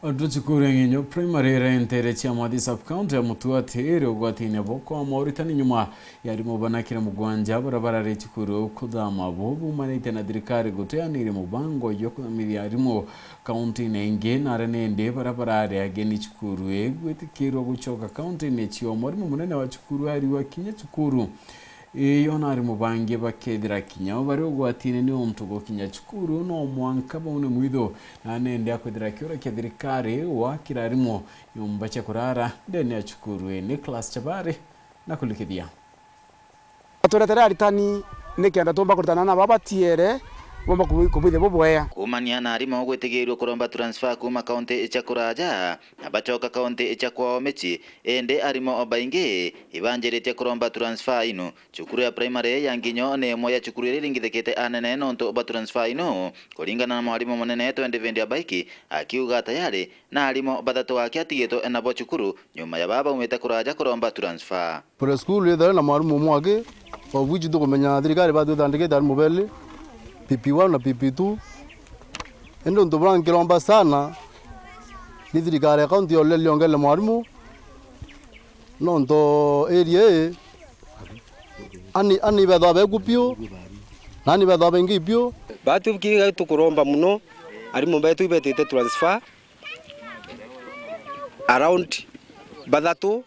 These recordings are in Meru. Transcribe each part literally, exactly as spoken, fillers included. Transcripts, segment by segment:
Antu cukuru ya Nginyo Primary irentere cia Mwathi Sub-County ya Mutuati iri ugwatine bo kwa moritani nyuma ya arimu banakire mugwanja baria barari cukuru kuthama bo bumanite na thirikari guteanire mubango jwa kuthamiria arimu kaunti-ini ingi, na aria nindi baria barari ageni cukuru ii gwitikirwa gucoka kaunti-ini ciao. Mwarimu munene wa cukuru ariwa kinya cukuru iyo na arimu bangi bakethira kinya o bari ugwatine niuntu gukinya cukuru no mwanka baune mwitho, na nende akwithira kiura kia thirikari gwakira arimu nyomba cia kurara ndene ya cukuru ii. Nicholas Chabari na kulikithia. Baturetera aritani nikenda tumba kuritana na baba tiere bomba kubu-, kubwithia bubwea. Kuumania na arimu gwitigirua kuromba transfer kuuma kaunti cia kuraja na bacoka kaunti cia kwao micii, indi arimu o baingi ibanjiritie kuromba transfer inu. Cukuru ya primary ya Nginyo ni imwe ya cukuru iria iringithikite anene nontu bwa transfer inu, kuringana na mwarimu munene Twendi Vindi Abaiki, akiuga tayari na arimu bathatu ake atigitwe nabo cukuru nyuma ya baa baumite kuraja kuromba transfer. Preschool ithare na mwarimu umwe aki, of which tukumenya thirikari batwithandikite arimu beli, P P one na P P two. Indi untu buria nkiromba sana ni thirikari ya kaunti yolele yongele mwarimu, nontu area ii ani, ani bethwa beku biu, na ani bethwa baingi biu. Batu kiga tukuromba muno, arimu betu ibetite transfer around bathatu,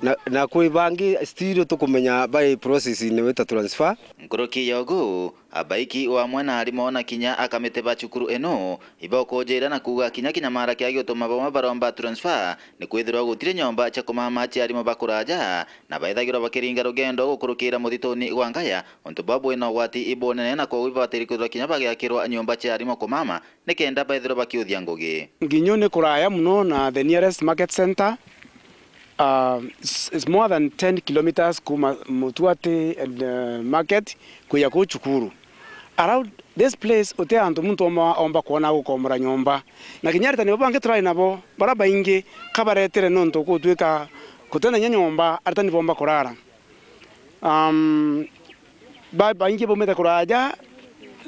na, na kwi bangi still tukumenya bai process-ini wita transfer. Nkuruki ya ugu, Abaiki o amwe na arimu na kinya akamiti ba cukuru ino ibokujira na kuuga kinya kinyamara kia giutuma bamwe baromba transfer ni kwithirwa gutiri nyomba cia kumama cia arimu ba kuraja, na baithagirwa bakiringa rugendo gukurukira muthituni gwa Ngaya, untu bwa bwina ugwati ibunene, na kwogu ibabatiri kwithirwa kinya bagiakirwa nyomba cia arimu kumama nikenda baithirwa bakiuthia ngugi. Nginyo ni kuraya muno na the nearest market center. Uh, it's, it's more than ten kilometers kuma Mutuati and, uh, market kuya kuu cukuru. Around this place uti antu muntu omba, omba kwona gukomora nyomba. Na kinya aritani baba bangi turai nabo, bara baingi kabaretere nontu gutwika gutena inya nyomba aritani bomba kurara. Um, ba-, baingi baumite kuraja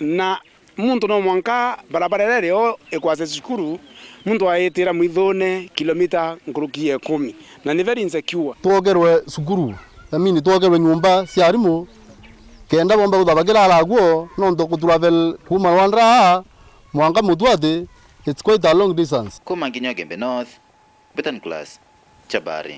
na muntu no mwanka barabara iria iri o ikwase cukuru, muntu aitira mwithune kilomita nkuruki ya ikumi, na ni very insecure. Twokerwe cukuru, I mean, twokerwe nyomba cia arimu, kenda bomba kuthaba kirara guo, nontu ku travel kuma Rwanda aa mwanka Mutuati, it's quite a long distance. Kuma Nginyo Igembe North, Betan Class, Chabari.